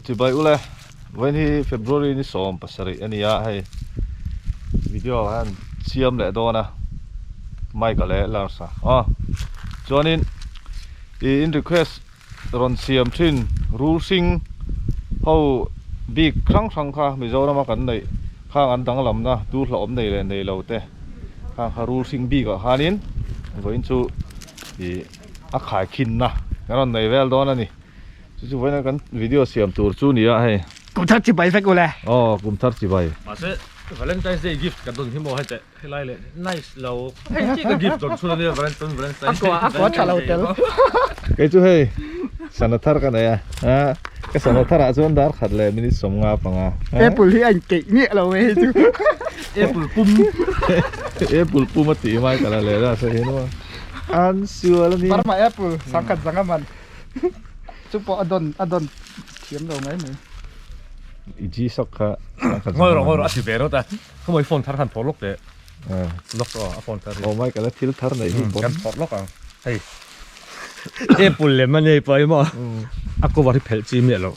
Chibai ule vawiin hi February ni 17 a ni a hei video hian siam leh dawn a mic a leh Lars a aw chuanin ih in request rawn siam thin rul hring ho bik hrang hrang kha Mizoram a kan neih khang an danglamna tur hlauhawm nei leh nei lo te khang kha rul hring bik ah khanin vawiin chu ih a khaikhinna kan rawn nei vel dawn a ni. Chu chu vawiin kan video siam tur chu ni a hei. Kum thar chibai vek ule. Aw kum thar chibai. Mahse Valentine's Day gift ka dawn hi maw hei teh helai leh nice lo hei chi ka gift dawn chhun ania Valentine Valentine's Day. A kua tha lo tel. Kei chu hei sana thar ka nei a a ka sana thar ah chuan dar khat leh minute 55. Apple hi a inkeih miah lo mai hei chu. Apple pum. Apple pum a tih mai ka la leh la sawi hi maw an sual a ni. Burma apple sangkhat zanga man. Chu pawh a dawn a dawn thiam lo mai mai. I G shock kha Ngawi rawh ngawi rawh a ti ve rawt a. Khaw mawi phone thar khan phawrh lawk teh. Lawk aw a phone thar hi. Aw mai ka la thil thar neih hi kan phawrh lawk ang. Hei Apple lem a nei pawh hi maw a cover hi phelh chi miah lo.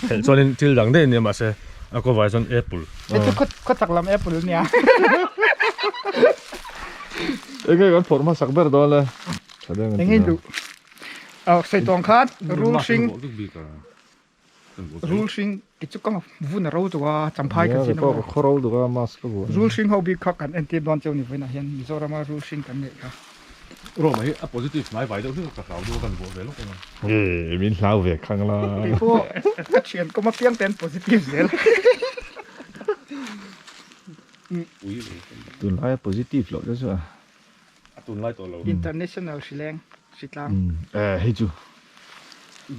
Phelh chuanin thil dang daih a nia mahse a cover ah chuan Apple. Hei chu khaw chak lam Apple a nia. Enge kan phawrh hmasak ber dawn le. Enge duh. Aw sei tawng khan rul hring rul hring ti chu ka vun a ro duh a champhai ka chin a khaw ro duh a mask ka vuah rul hring ho bik kha kan entir dawn cheu ni vawiinah hian Mizorama rul hring kan neih kha Roma hi a positive hnai vai deuh hlek ka hlau deuh a kan vuah ve lawk anga e min hlau ve khang la kei pawh ka thian kawm apiang te an positive zel tunlai a positive loh te chu a A tunlai tawh lo. International hrileng hritlang. Eh hei chu.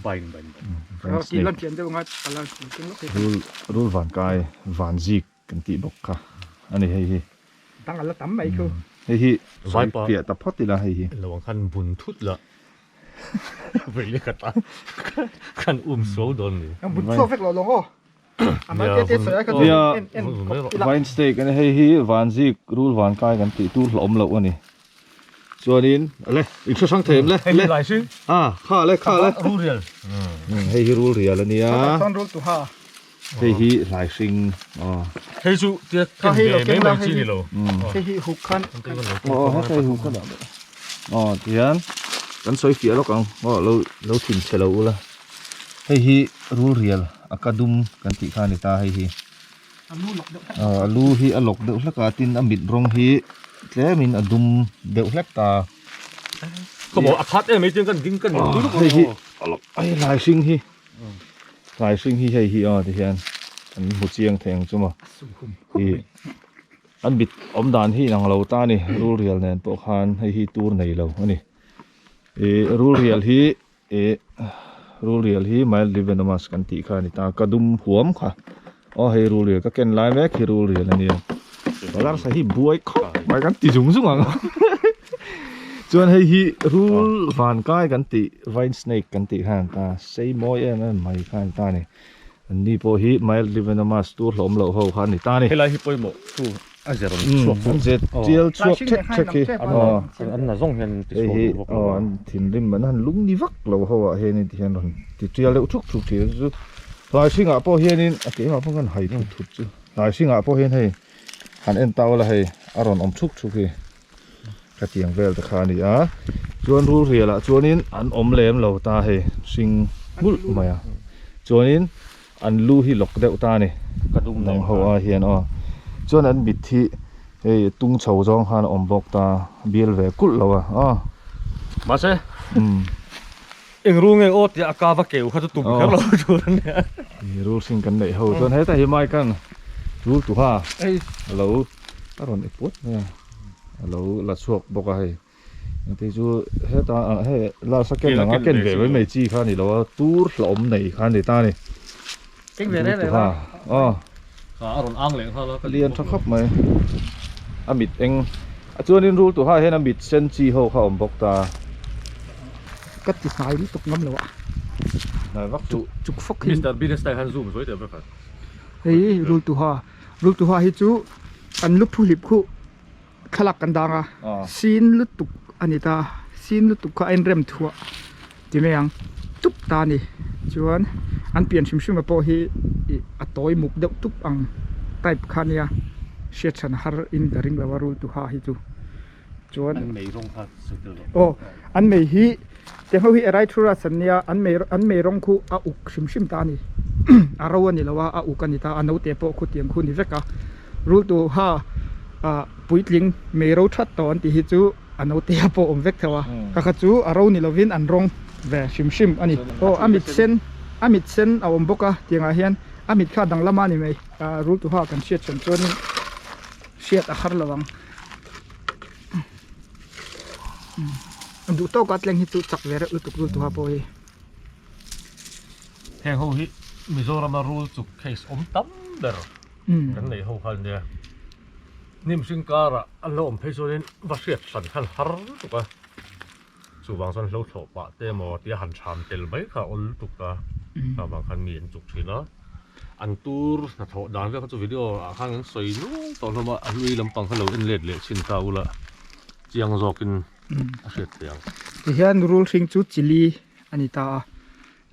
Bain bain bain. Ro ti lan thiam deuh anga ka lan khum king lawk hei. Rul rul van kai van zik kan tih bawk kha ani hei hi. Dang a la tam mai khu. Hei hi sawi piah ta phawt ila hei hi. Lo ang khan bun thut la. Vei leh ka ta khan um suau dawn ni. Bun chhuak vek lo lawng aw. Nia vine snake ani hei hi vanzik rul vankai kan tih tur hlawm loh ani chuanin le in hre hrang thei em le le a kha le kha le hei hi rul rial ania hei hi hlai hring aw hei chu tia ken ve mai mai chi ni lo hei hi huk khan aw hei huk khan aw tihian kan sawi fiah lawk ang aw lo lo thin chhe lo ula. Hei hi rul rial a ka dum kan tih kha a ni ta hei hi. A lu hi a lawk deuh hlek a tin a mit rawng hi tlemin a dum deuh hlek ta. A khat em mai chuan kan ding kan Hei hi a lawk ai hlai hring hi hlai hring hi hei hi aw tihian an hmu chiang thei ang chu maw. An mit awm dan hi inang lo ta a ni rul rial nen pawh khan hei hi tur nei lo a ni. Ih rul rial hi. Ih rul rial hi mildly venomous kan tih kha a ni ta ka dum huam kha aw hei rul rial ka ken lai mek hi rul rial a nia darsa hi buai khawp mai kan ti zung zung ang chuan hei hi rul vankai kan tih vine snake kan tih kha a ni ta sei mawi em em mai kha a ni ta a ni an ni pawh hi mildly venomous tur hlawm loh ho kha a ni ta a ni. Helai hi pawimawh chu A ze rawn chhuak chu. An ze tial chhuak thek thek hi. An na zawng hian ti chhuak duh vak lo. An thinrim an han lung ni vak lo ho ah hianin ti hian rawn ti tial deuh thuk thuk thin chu. Hlai hringah pawh hianin a keimah pawh khan hai thut thut chu. Hlai hringah pawh hian hei han en ta ula hei a rawn awm thuk thuk hi. Khatiang vel te kha a ni a. Chuan rul rialah chuanin an awm lem lo ta hei hring nghulh mai a. Chuanin An lu hi lawk deuh ta a ni. Ka dum Nang ho a hian aw. Chuan an mit hi hei tung chho zawng khan a awm bawk ta bial ve kulh lo a aw. Mahse eng rul nge aw tia a ka va keu kha chu tum kher lo tur a nia. Rul hring kan neih ho chuan hetah hi mai khan rul tuha a lo a rawn ep puat mai a a lo la chhuak bawk a hei. Engti chu heta hei last a ken anga ken ve mai mai chi kha a ni lo a tur hlauhawm nei kha a ni ta a ni. Keng ve reng reng a. Aw. Kha a rawn ang leh nghal a. A lian tha khawp mai. A mit eng a chuanin rul tuha hian a mit sen chi ho kha a awm bawk ta. Ka ti hnai lutuk ngam lo a. Hnai vak chu. Chuk fawk hi. Mister Bean style khan zoom zuai teh vek a. Hei rul tuha rul tuha hi chu an lu phuhlip khuh. Thlalak kan dang a, sin lutuk a ni ta, sin lutuk kha a inrem thuah ti mai ang. tup ta a ni chuan an pian hrim hrim a pawh hi ih a tawi muk deuh tup ang type kha nia hriat hran har in ka ring lo a rul tuha hi chu chuan An mei rawng kha sawi tel rawh. Aw an mei hi tiang ho hi Erythrurus an nia an mei an mei rawng khu a uk hrim hrim ta a ni a ro a ni lo a a uk a ni ta a naute pawh khu tiang khu ni vek a rul tuha ah puitling mei ro that tawh an tih hi chu a naute a pawh awm vek theuh a ka kha chu a ro ni lovin an rawng ve hrim hrim a ni aw a mit sen a mit sen a awm bawk a tiangah hian a mit kha a dang lama a ni mai ah rul tuha kan hriat chhan chuanin hriat a har lo ang duh tawka tleng hi chu chak ve reuh lutuk rul tuha pawh hi. Heng ho hi Mizorama rul chuk case awm tam ber kan neih ho kha ania. Hnim hring karah an lo awm phei chuanin va hriat hran khan har lutuk a, chuvang chuan hlo thlawh pah te emaw tia han cham tel mai kha a awl lutuk a, chuvang khan mi an chuk thin a. An tur hnathawh dan vel kha chu video ah khan an sawi nual tawh hlawm a, a hlui lampang kha lo en let leh chhin ta ula chiang zawkin a hriat theih ang. Tihian rul hring chu chili a ni ta a,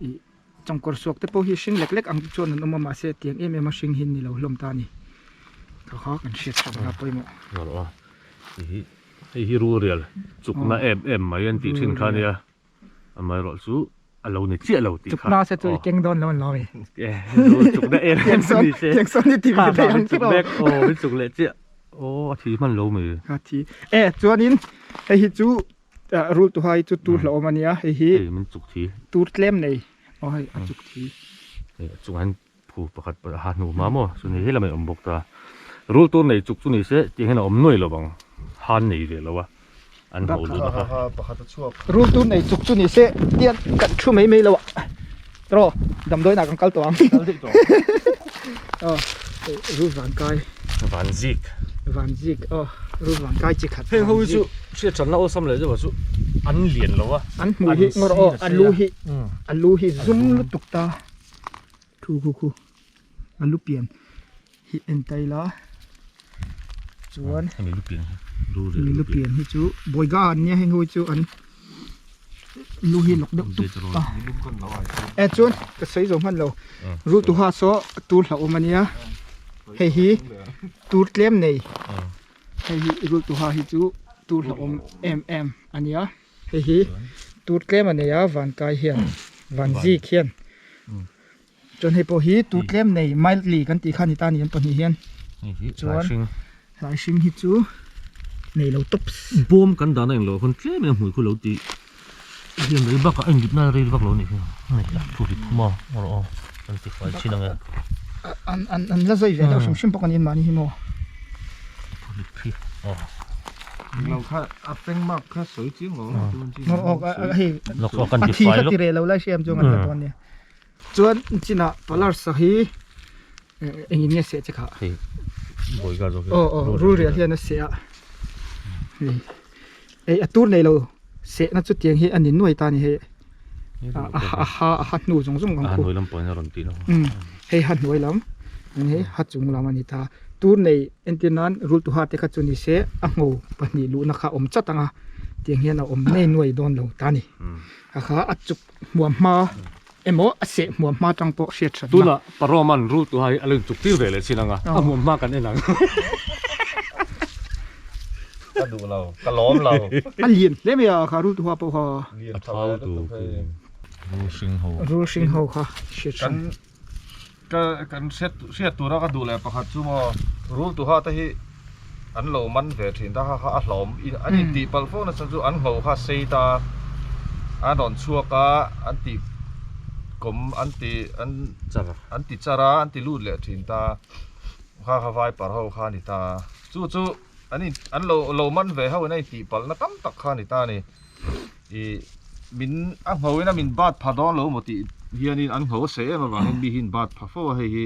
ih Chawngkawr suak te pawh hi hring lek lek ang te chuan an awm a mahse tiang em em a hring hi ni lo hlawm ta a ni. Tha kha kan hriat chhuak na pawimawh. Ngaw a hei hi hei hi rul rial chukna em em mai an tih thin kha nia amaherawh chu a lo ni chiah lo tih kha. Chukna se chu i keng dawn lo an lo a mi. Rul chukna em em ni se. Tiang sawn i ti ve thei ang tiraw. Aw min chuk leh chiah aw a thi hman lo mai. A thi e chuanin hei hi chu Rul tu hai chu tur hlauhawm a nia hei hi Hei min chuk thi tur tlem nei aw hei a chuk thi Hei a chungah hian phu pakhat pawh a ha hnu hma maw chu ni he lamah awm bawk ta rul tur nei chuk chu ni se tih hian a awm nuai lo ang han nei ve lo a an ho lut a kha pakhat a chhuak rul tur nei chuk chu ni se tian kan thu mai mai lo a tawh damdawiin ah kan kal tawh ang kal daih tawh aw rul van kai van zik van zik aw rul van kai chi khat heng ho hi chu hriat thanna awlsam leh deuh ah chu an lian lo a an hmuh hi ngawr aw a lu hi a lu hi zum lutuk ta thu khu khu a lu pian hi en ta ila chuan hemi lu pian hi hemi lu pian hi chu bawiga an nia heng ho hi chu an lu hi lawk deuh tuk a e chuan ka sawi zo hman lo rul tuha saw tur hlauhawm a nia hei hi tur tlem nei hei hi rul tuha hi chu tur hlauhawm em em a nia hei hi tur tlem a nei a vankai hian vanzik hian. Chuan hei pawh hi tur tlem nei mildly kan tih kha a ni ta a ni an pahnih hian chuan hlai hring hi chu nei lo tawps. Bawm kan dahna englo khawn tlem in a hmui khu lo tih hian rei bakah a inlip nan rei vak lo a nih hi hei a thu ri phum a rawh aw kan ti fai thin ang e. An an an la zai ve deuh hrim hrim bawk a ni mahni hi maw. Thu ri khi aw. Englo kha a feng mark kha sawi chiang lo aw hei a thi kha ti reh lo lai hriam chuan kan la dawn nia. Chuan chinah palar sa hi engin nge seh che kha? Hei bawiga zawk hi. Aw aw rul rial hian a seh a. Hei ei a tur nei lo sehna chu tiang hi a ni nuai ta a ni hei. A ha a ha hnu zawng zawng ang khu. A hnuai lam pawhin a rawn tih lo. Hei ha hnuai lam hei ha chung lam a ni ta. Tur nei entir nan rul tuha te kha chu ni se a ngho pahnih luhna kha a awm chat ang a tiang hian a awm nei nuai dawn lo ta a ni. A kha a chuk hmuam hma emaw a seh hmuam hma tang pawh hriat hran na. Tunah Paroman rul tu hai a lo inchuk tir ve leh chin ang a, a hmuam hma kan en ang. Ka duh lo, ka lawm lo. A lian hle mai a kha rul tu ha pawh kha. A thau tu rul hring ho. Rul hring ho kha hriat hran. Ka kan hriat hriat tura ka duh leh pakhat chu maw rul tu ha te hi an lo man ve thin ta kha kha a hlawm an in tih palh fo nasa chu an ngho kha sei ta an rawn chhuak a an ti kawm an ti an an ti char a an ti lut leh thin ta kha kha viper ho kha a ni ta chu chu an in an lo lo man ve ho in a in tih palh na tam tak kha a ni ta a ni. Ih min a ngho in a min bat pha dawn lo maw tih hianin an ngho a sawi em avangin mi hi in bat pha fo a hei hi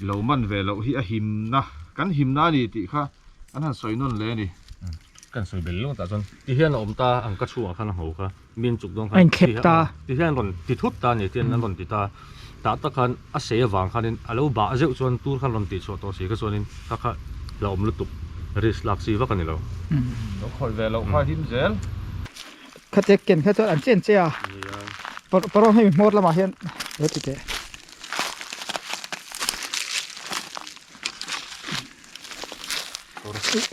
lo man ve loh hi a himna kan himna a ni tih kha an han sawi nawn leh a ni. Kan sawi bel lawng tah chuan ti hian a awm ta ang ka chhungah khan a ngho kha min chuk dawn khan a inkhep ta ti hian rawn ti thut ta a ni tian an rawn ti ta tah tak khan a sei avang khanin a lo bah zeuh chuan tur khan rawn tih chhuah tawh si kha chuanin kha kha hlauhawm lutuk risk lak chi vak a ni lo. Lo khawih ve loh kha him zel. Khatia ken kha chuan an chen che a. Nia. Parang hei hmawr lamah hian lo ti teh.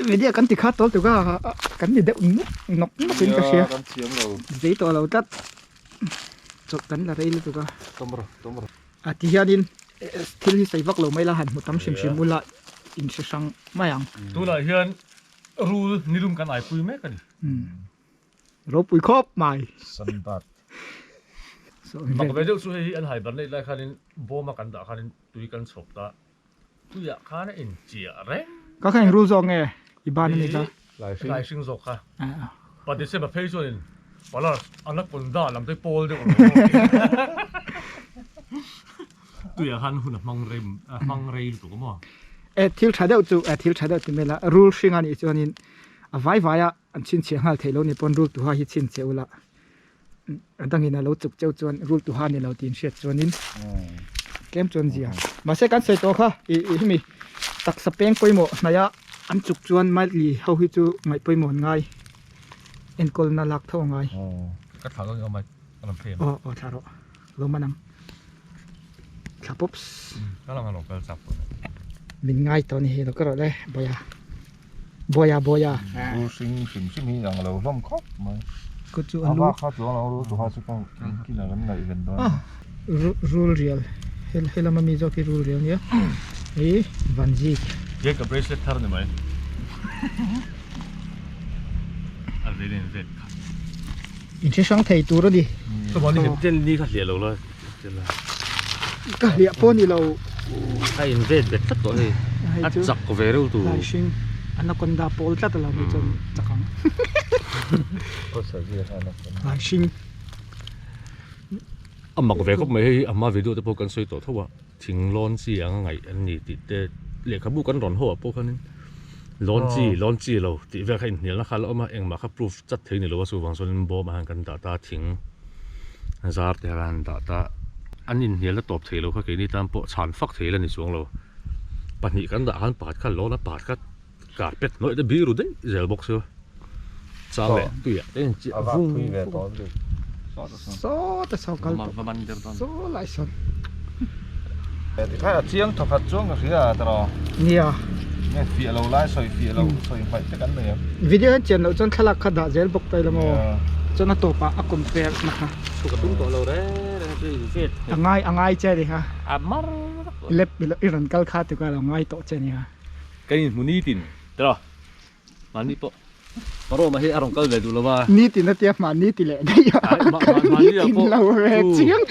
Media kan ti kha tawl tuka kan ni deuh nuk nawk nawk in ka hria. Kan thiam lo. Zei tawh lo tlat. Chawlh kan la rei lutuk a. Tomro tomro. A ti hianin thil hi sawi vak lo mai la han hmu tam hrim hrim ula in hre hrang mai ang. Tunah hian rul nilum kan aipui mek a ni. Ropui khawp mai. Sunbird. Mak ve deuh chu hei hi an hibernate lai khanin bawma kan dah khanin tui kan chhawp ta. Tuiah khan a inchiah reng. Ka kha eng rul zawk nge i ban a ni kha? Lai hring zawk kha. Pa December phei chuanin Palar anaconda lam te pawl deuh rawh. Tuiah khan hun a hmang rei a hmang rei lutuk a maw? E thil tha deuh chu e thil tha deuh ti mai la rul hring a nih chuanin a vai vai a an chhinchhiah nghal theih lo ni pawn rul tuha hi chhinchhiah ula a dangin a lo chuk cheu chuan rul tuha ni lo tih inhriat chuanin tlem chuan zia mahse kan sawi tawh kha ih ih hemi taksa peng pawimawh hnaih a an chuk chuan mildly ho hi chu ngaih pawimawh an ngai enkawlna lak tho a ngai ka thla dawn awm a ka rawn phei aw aw thla rawh lo man ang thla pops ka lang a lo kal chak pawh min ngai tawh a ni hi lo ka rawh le bawia. Bawia bawia. Rul hring hrim hrim hi ang lo hlawm khawp mai. Ka chu a lu. A vak kha chuang lo rul tuha chu ka kin a kan ngaih ven dawn. Rul rial he lama mi zawk hi rul rial nia. Hei vanzik. He ka bracelet thar ni mai. A vel in vet kha. In hre hrang thei tur a ni. Ka mahni hlim tel ni kha hliah lo la tel a. Ka hliah pawh ni lo. A in vet bet tlat tawh hei. A chak ve reuh tur. Hlai hring anaconda pawl tlat a lo ni chuan chak ang. Hlai hring. A mak ve khawp mai hei a hma video te pawh kan sawi tawh tho a. Thing lawn chi ang a ngaih an ni tih te lehkhabu kan rawn ho ah pawh khanin lawn chi lawn chi lo tih vel kha inhnialna kha a la awm a engmah kha proof chat thei ni lo a chuvang chuanin bawm ah hian kan dah ta a thing zar te khan an dah ta an inhnialna tawp thei lo kha keini tan pawh chhan fak thei la ni chuang lo pahnih kan dah khan pakhat kha lawn a pakhat kha carpet hnuai te biru daih zel bawk chu chang leh tuiah te inchiah vung vung. Sawta saw kal tawh saw lai sawn. Tikhan a chiang thawkhat chuan ka hria a tawrh aw. Nia. Nge fiah lo lai sawi fiah lo sawi hmaih te kan nei em. Video hian chian loh chuan thlalak kha dah zel bawk ta ila maw. Chuan a tawpah a compare na kha. Thu ka tum tawh lo reng reng chu in vet. A ngai a ngai che a ni kha. A mar. Lep i rawn kal kha tukah a lo ngai tawh che a ni kha. Kan inhmu nitin tawrh aw. Mahni pawh Paroma hi a rawn kal ve duh lo va. Nitin a tia mahni ti leh daih a. Mahni ah pawh lo ve chiang.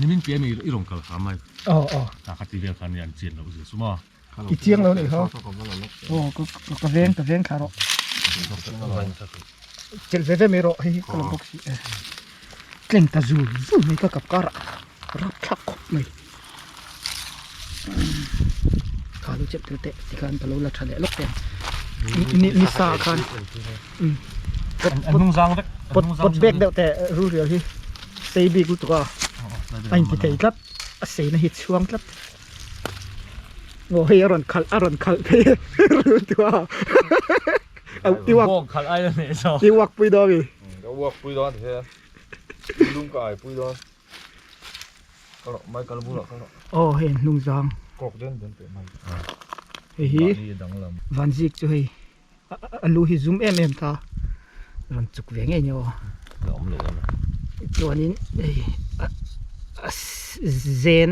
Nimin piah mi i rawn kal kha mai. Aw aw. Ta kha ti vel khan ni an chian loh zia chu maw. I chiang lo nih kha. Aw ka ka veng ka veng thla rawh. Chelh ve ve mai rawh hei hi ka la bawk si e. Tleng ta zul zul mai ka kap karah rapthlak khawp mai. Kha lo chep tel teh tikhan ka lo la tha leh lawk teh ni ni sa khan an hnung zang vek pot pot bek deuh teh rul rial hi sei bik lutuk a a inti thei tlat a sei na hi chhuang tlat aw hei a rawn khalh a rawn khalh phei rul tu a i uak khalh ai a hneh zawk i uak pui dawn mi ka uak pui dawn ti hian lung ka ai pui dawn Aw hei an hnung zang hei hi vanzik chu hei a lu hi zum em em ta rawn chuk ve ngei ni aw chuanin hei a zen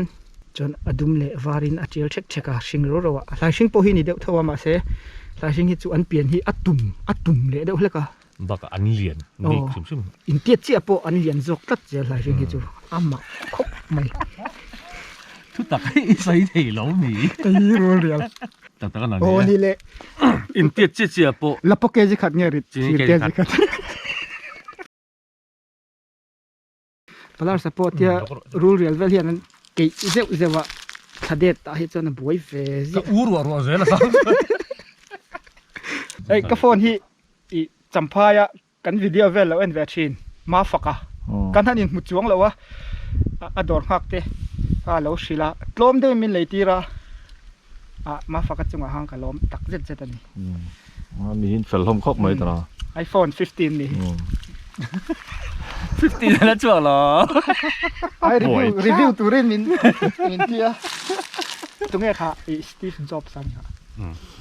chuan a dum leh varin a tial thek thek a hring ro ro a hlai hring pawh hi ni deuh tho a mahse hlai hring hi chu an pian hi a tum a tum leh deuh hlek a. Bakah an lian bik hrim hrim. Intiat chiah pawh an lian zawk tlat zel hlai hring hi chu a mak khawp mai. Thu tak hi i sawi thei lo mi. Ka hi rul rial. Tak tak a na ni e. Aw ni le. Intiat chiah chiah pawh. La pawh kg khat nge rit thir kg khat. Palar sa pawh tia rul rial vel hian an keih zeuh zeuh a thla det tah hi chuan a buai ve ziah. Ka u ruah ruah zel a sang. Hei ka phone hi i champhai a kan video vel lo en ve thin Mafaka kan han inhmu chuang lo a a dawr nghak te kha a lo hrilh a tlawm deuhin min lei tir a ah Mafaka chungah khan ka lawm tak zet zet a ni. Mi in fel hlawm khawp mai tawh a. iPhone 15 ni. 15 la chuak lo. Ai review review turin min min tia. Tunge kha i Steve Jobs an kha.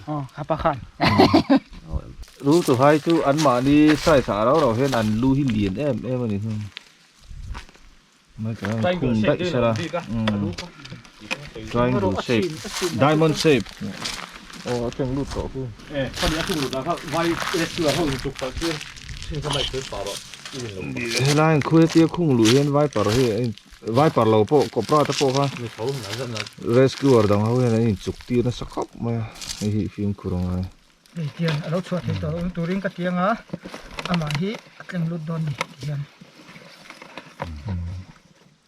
Oh kha pa khan. Rul tu hai chu an mahni size ah rau rau hian an lu hi lian em em a ni. Triangle shape Triangle shape Diamond shape Oh a teng lut tawh khu Eh khami a tung lut ah kha vai rescuer ho in chuk palh tir thin kha bike sawi pah rawh Helai an khuai tia khung luh hian viper hi viper lo pawh cobra te pawh kha rescuer dang ho hian an in chuk tir nasa khawp mai a hei hi fimkhur a ngai. Hei tiang a lo chhuah thei tawh lo turin ka tiang a, amah hi a tleng lut dawn ni ti hian.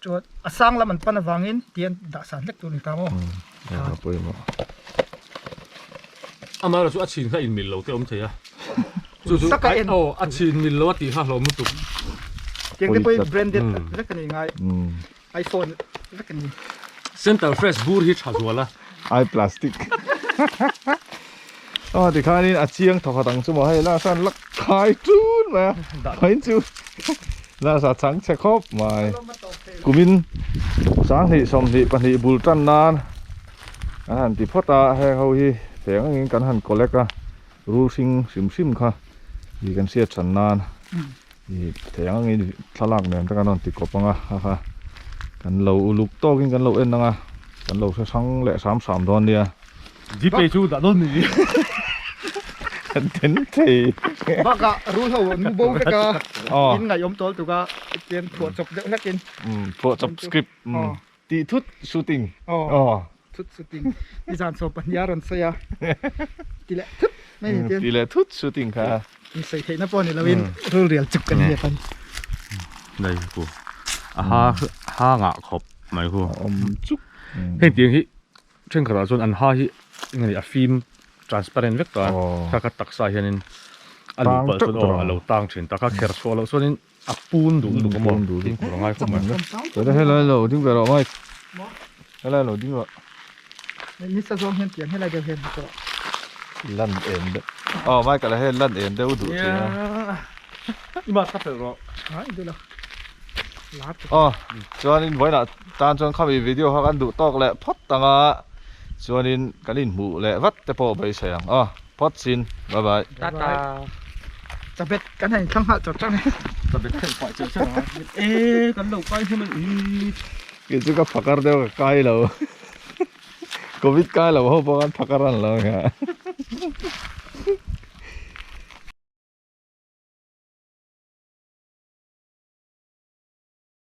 Chuan a sang lam an pan avangin tian dah san hlek tur ni ta maw? A pawimawh. Amaherawhchu chu a chhin kha inmil lo te awm thei a. Chu chu aw a chhin mil lo a tih kha hlawm lutuk. Tiang te pawhin branded vek a ni ngai. iPhone vek a ni. Center fresh bur hi tha zual a. Ai plastic. Aw tikhanin a chiang thawkhat ang chu maw hei last an la khai tun mai a. Vawiin chu last a chang chhe khawp mai. Kumin 20 22 bul tan nan an han ti phawt a heng ho hi theng angin kan han collect a rul hring hrim hrim kha ih kan hriat than nan. Ih thei ang angin thlalak nen te kan rawn ti kawp ang a ha ha kan lo uluk tawkin kan lo en ang a kan lo hre hrang leh hram hram dawn nia. Gpay chu dah dawn ni. Kan then thei. Bakah rul ho an mu bo vek a in ngaihawm tawl tuk a tian phuah chawp deuh hlek in. Phuah chawp script tih thut shooting. Aw thut shooting nizan chaw pahnih a rawn sawi a ti leh thut mai ni tian. Ti leh thut shooting kha. In sawi theihna pawh ni loin rul rial chuk kan hriat a ni. Dai khu a ha ha ngah khawp mai khu. A awm chuk. Heng tiang hi thenkhatah chuan an ha hi eng nge ni a fim transparent vek ta a kha kha taksa hianin a luh palh chuan aw a lo tang thin ta kha kher chhuah loh chuanin a pun duh lutuk a maw fimkhur a ngai khawp mai. Tuna helai lo ding ve rawh Mike. Helai lo ding rawh. Nisa zawng hian tiang helai deuh hian hmu tawh. Lan em deuh. Aw Michael a hian lan em deuh duh thin a. I mask kha phelh rawh. Ai duh lo. Lar tuk. Aw chuanin vawiinah tan chuan khami video kha kan duh tawk leh phawt ang a chuanin kan inhmuh leh vat te pawh beisei ang aw phawt sin bye bye. Tata. Chabet kan han inthlang nghal chawt chawt a. Chabet khelh pah chawt chawt ang a. E kan lo kai hnem a ni. Kei chu ka phakar deuh ka kai lo. Covid kai lo ho pawh khan phakar an lo nia.